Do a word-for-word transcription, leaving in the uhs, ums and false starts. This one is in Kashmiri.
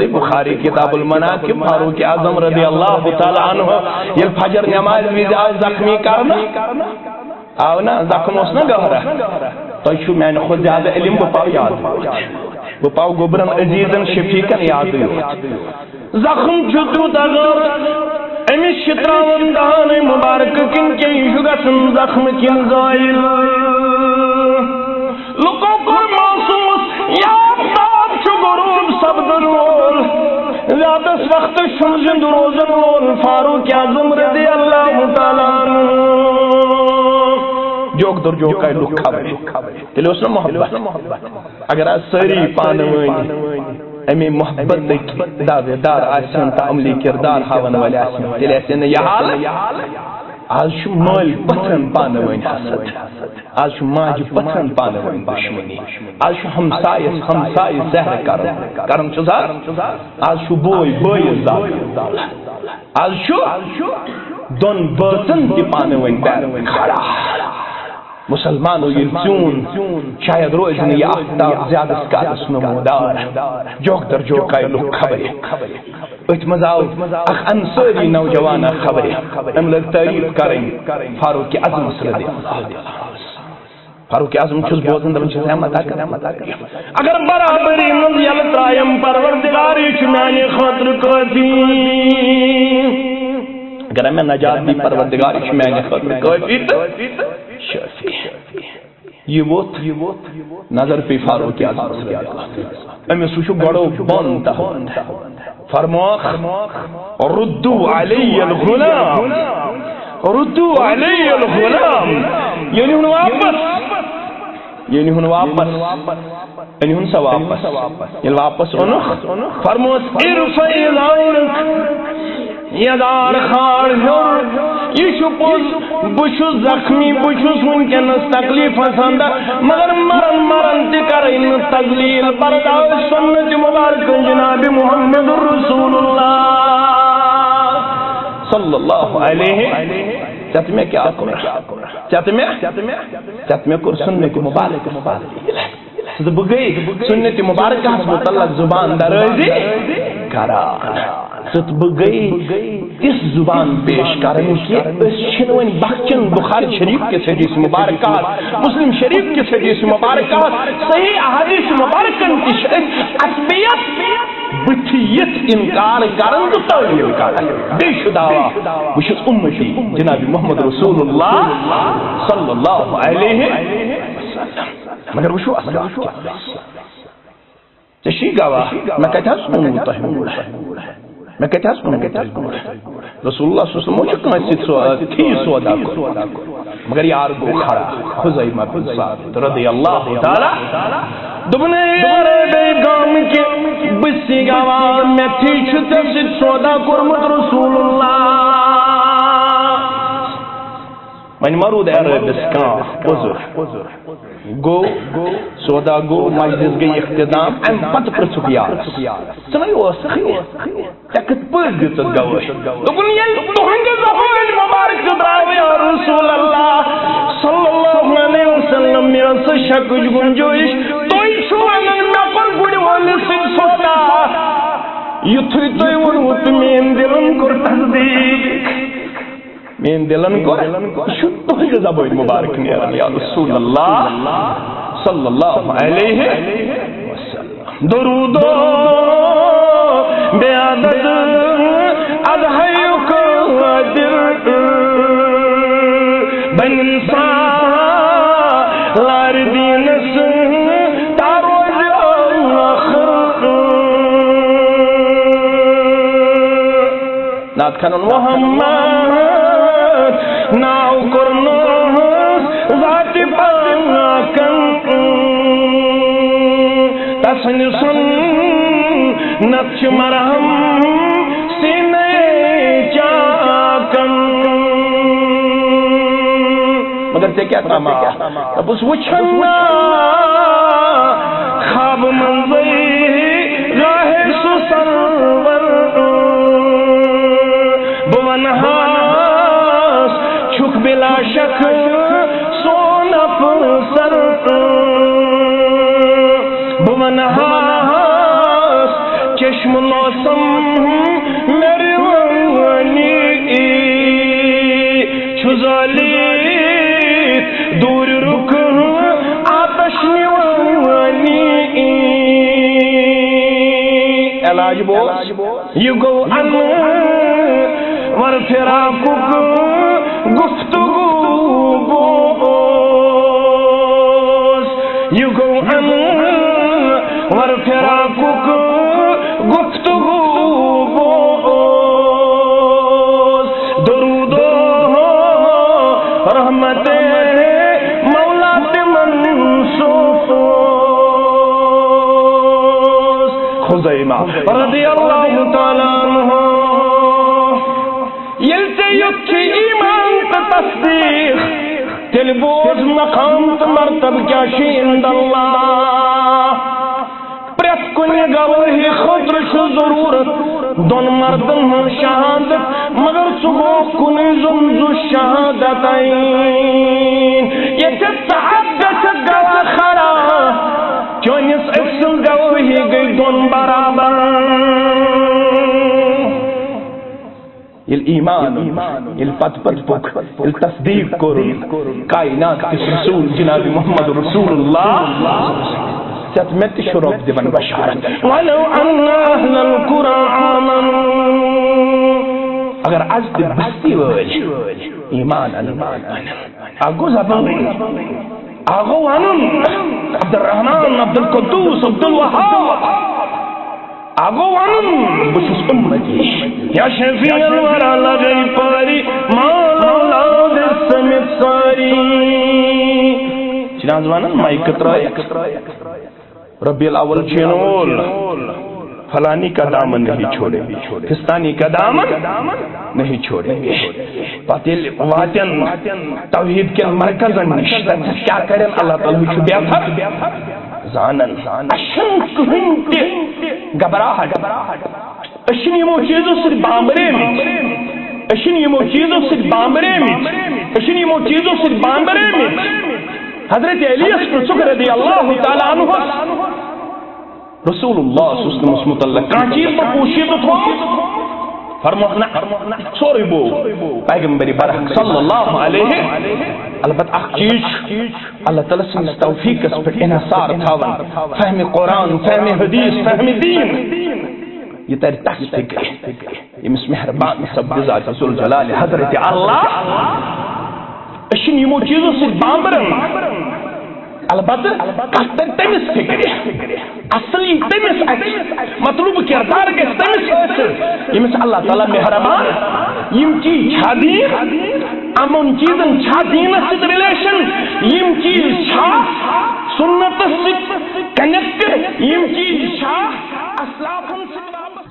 بخاری کتاب المناقب، فاروق اعظم رضی اللہ تعالیٰ عنہ ییٚلہِ فجر نمازِ وِزِ آو زخمی کرنہٕ، آو نا زخم، اوس نا گہرا، تۄہہِ چھُو میانہِ کھۄتہٕ زیادٕ علم، بہٕ پاو یاد، بہٕ پاو گوٚبرن عزیزن شفیقن یادٕے یوت۔ زخم چھُ تیوٗتاہ گہرٕ، أمِس چھِ ترٛاوان دانَے مُبارکہٕ کِنۍ کِنہٕ یہِ چھُ گژھان زخمہٕ کِنۍ زٲیِل۔ لُکو کوٚر محسوٗس، یہِ آفتاب چھُ غروب سپدن وول، زیادس وقتس چھُنہٕ زِندٕ روزن وول فاروق اعظم رضی اللہ تعالیٰ عنہ۔ جوک در جوک آے لُکھ خبرِ۔ تیٚلہِ اوس نہٕ محبت۔ اگر آز سٲری پانہٕ ؤنۍ اَمے محبتٕکۍ دعوے دار آسہِ ہن تہٕ عملی کردار ہاوَن وٲلۍ آسہِ ہن، تیٚلہِ آسہِ ہے نہٕ یہِ حال۔ آز چھُ مٲلۍ پَتھرَن پانہٕ ؤنۍ حسد، آز چھُ ماجہِ پَتھرَن پانہٕ ؤنۍ دُشمنی، آز چھُ ہمسایَس ہمسایہِ زہر کران، کران چھُ زہر۔ آز چھُ بوے بٲیِس زالان، آز چھُ دۄن بٲژَن تہِ پانہٕ ؤنۍ پیرَن کھڑا۔ مسلمانو ییٚلہِ ژیوٗن، شاید روزِ نہٕ یہِ آفتاب زیادَس کالَس نمودار۔ جوک در جوک آے لُکھ خبرِ۔ أتھۍ منٛز آو اکھ انصٲری نوجوان اکھ خبرِ۔ أمۍ لٲج تعریف کرٕنۍ فاروق اعظمس رضی اللہ عنہ۔ فاروق اعظم چھُس بوزان، دپان چھُس، "احمد اکھ، احمد اکھ۔ اگر برابری منٛز یلہٕ ترایم، پروردگار، یہِ چھُ میانہِ خٲطرٕ کٲفی۔ اگر مےٚ نجات دی، پروردگار، یہِ چھُ میانہِ خٲطرٕ کٲفی تہٕ شٲفی۔" یہِ ووٚتھ، نظر پیٚیہِ فاروق اعظمس رضی اللہ عنہ۔ أمِس وٕچھُو گۄڈٕ بۄن تہٕ ہیوٚر۔ فرمووُکھ، "ردوا علی الغلام، ردوا علی الغلام"۔ یہِ نیوٗن واپس، یہِ نیوٗن واپس، یہِ نیوٗن سا واپس۔ ییٚلہِ واپس اوٚنُکھ، فرمووُس، "ارفع ازارک"۔ یزار کھار ہیوٚر۔ یہِ چھُ پوٚز، بہٕ چھُس زخمی، بہٕ چھُس وٕنکیٚنَس تکلیفَس اندر، مگر مرن مرن تہِ کرے نہٕ تذلیل برداشت سنت مبارک جناب محمد رسول اللہ صلی اللہ علیہ۔ ژےٚ تہٕ مےٚ کیٛاہ کوٚر؟ ژےٚ تہٕ مےٚ، ژےٚ تہٕ مےٚ کوٚر سنت مبارک۔ ژٕ تہٕ بہٕ گٔے سنت مبارکہس متعلق زبان درٲزی کران۔ ژٕ تہٕ بہٕ گٔے تِژھ زبان پیش کرٕنۍ کہِ أسۍ چھِنہٕ وۄنۍ بخچان بخاری شریف کِس حدیث مبارکہس، مسلم شریف کِس حدیث مبارکہس، صحیح احادیث مبارکن تہِ چھِ أسۍ عصبیت بٕتھِ یِتھ انکار کران تہٕ تٲویٖل کران۔ بیٚیہِ چھُ دعویٰ، بہٕ چھُس اُمتی جناب محمد رسول اللہ صلی اللہ علیہ وسلم۔ مگر وٕچھِو اصل کیٛاہ۔ ژےٚ چھی گواہ، مےٚ کتہِ حظ ووٚنوٕ تۄہہِ موٗڈ؟ مےٚ کتہِ حظ ووٚنوٕ تۄہہِ موٗڈ؟ رسول اللہ صلی اللہ علیہ وسلم چھُ کٲنٛسہِ سۭتۍ سو-، تھی سودا کوٚرمُت۔ مگر یار گوٚو کھڑا، خزیمہ بن ثابت رضی اللہ تعالیٰ۔ دوٚپُن، "اے عربے گامہٕ کہِ، بہٕ سی گواہ، مےٚ تھی چھُ ژےٚ سۭتۍ سودا کوٚرمُت رسول اللہ۔" وۄنۍ ما روٗد عربس کانٛہہ عذر؟ گوٚو، سودا گوٚو، مجلس گٔے اختتام، امہِ پتہٕ پرٛژھُکھ یارس، "ژٕ نے اوسکھٕے، ژےٚ کِتھ پٲٹھۍ دِژٕتھ گوٲہی؟" دوٚپُن، "ییٚلہِ تُہنٛدِ زبٲنۍ مبارکہٕ درٛاو یا رسول اللہ صلی اللہ علیہ وسلم، مےٚ ٲس سۄ شکٕچ گُنجٲیِش، تُہۍ چھِو ونان مےٚ کوٚر گُرۍ وٲلِس سۭتۍ سودا، یُتھُے تُہۍ ووٚنوٕ تہٕ میٛٲنۍ دِلن کوٚر تصدیٖق۔" میٛٲنۍ دِلن کوٚر، یہِ چھُ تُہنٛزِ زبٲنۍ مبارک نیران، یا رسول اللہ صلی اللہ علیہ وسلم۔ درود و بیعدد از حی قادر بنسا لار دینس تا روز آخر۔ نعت خانن محمد ناو کوٚرنس ذاتِ پاکن، تسٕنٛدِ سُنت چھِ مرہم سینے چاکن۔ مگر ژےٚ کیٛاہ تماہ؟ دوٚپُس، وٕچھن نا خواب منٛزٕے راہے سُہ سرور۔ بہٕ وَنہٕ ہاس، چھُکھ بلا شک سون افسر۔ بہٕ وَنہٕ ہاس، چشم موسم مہربانی چھُ زٲلِتھ دوٗرِ رُکہٕ آتش نِوانی۔ علاج بوز۔ یہِ گوٚو انور فراقُک گفتگو بوز۔ یہِ گوٚو انور فراقُک گفتگو بوز۔ درود و رحمت مولا تِمن سوز۔ خزیمہ رضی اللہ تعالیٰ عنہ۔ ییٚلہِ ژےٚ یُتھ چھُے ایمان تہٕ تصدیق، تیٚلہِ بوز مقام تہٕ مرتبہٕ کیٛاہ چھُ عند اللہ۔ پرٛٮ۪تھ کُنہِ گوٲہی خٲطرٕ چھُ ضروٗرت دۄن مردن ہٕنٛز شہادت، مگر ژٕ گوٚو کُنُے زوٚن ذو شہادتین۔ ییٚتٮ۪تھ ژٕ اکھ گژھکھ گواہ کھڑا، چٲنِس أکۍ سٕنٛز گوٲہی گٔے دۄن برابر۔ ییٚلہِ ایمان اوٚن، ییٚلہِ پتہٕ پتہٕ پوٚک، ییٚلہِ تصدیٖق کوٚرُن، کائنات کِس رسول جناب محمد رسول اللہ، ژےٚ تہٕ مےٚ تہِ چھُ رۄب دِوان بشارت۔ ولو ان اہل القرى آمنوا۔ اگر از تہِ بستی وٲلۍ ایمان انن، اکھ گوٚو زبٲنۍ، اکھ گوٚو ونُن، عبدالرحمان، عبدالقدوس، عبدالوہاب۔ اگو ونُن، بہٕ چھُس اُمتی۔ یا شفیع الورا لگے پاری، مال اولاد سمیت ساری۔ چھِنہٕ از ونان مایکہٕ ترٲیِتھ؟ ربیع الاول چھُ یِنہٕ وول، فلانی کا دامن نہیں چھوڑے، فستانی کا دامن نہیں چھوڑے۔ پتہٕ ییٚلہِ واتن توحید کٮ۪ن مرکزن نِش، تتہِ کیٛاہ کرن؟ اللہ تعالیٰ ہٕے چھُ بہتر زانان۔ اَسہِ چھَنہٕ کٕہٕنۍ تہِ گھبراہٹ۔ أسۍ چھِنہٕ یِمو چیٖزو سۭتۍ بامبریمٕتۍ۔ أسۍ چھِنہٕ یِمو چیٖزو سۭتۍ بامبریمٕتۍ۔ أسۍ چھِنہٕ یِمو چیٖزو سۭتۍ بامبریمٕتۍ۔ حضرت علیَس پرٛژھُکھ رضی اللہ تعالیٰ عنہَس، رسول اللہ صلی اللہ علیہ وسلمس متعلق کانٛہہ چیٖز ما پوٗشیٖدٕ تھوٚومُت؟ فرمووُکھ، نہ، سورُے بوو پیغمبر برحق صلی اللہ علیہ۔ البتہ اکھ چیٖز چھُ، اللہ تعالیٰ سٕنٛدِس توفیٖقس پٮ۪ٹھ انحصار تھاوان، فہمِ قرآن، فہمِ حدیث، فہمِ دین، یہِ ترِ تس فکرِ، ییٚمِس مہربان سپدِ ذات ذوالجلال حضرت اللہ۔ أسۍ چھِنہٕ یِمو چیٖزو سۭتۍ بامبران، البتہ کتھ ترِ تٔمِس فکرِ، اصلی تٔمِس اتھِ، مطلوب کردار گژھِ تٔمِس حٲصِل، ییٚمِس اللہ تعالیٰ مہربان۔ یِم چیٖز چھا دین؟ یِمن چیٖزن چھا دینس سۭتۍ ریلیشن؟ یِم چیٖز چھا سنتس سۭتۍ کنیکٹڈ؟ یِم چیٖز چھا اسلافن سۭتۍ وابستہٕ؟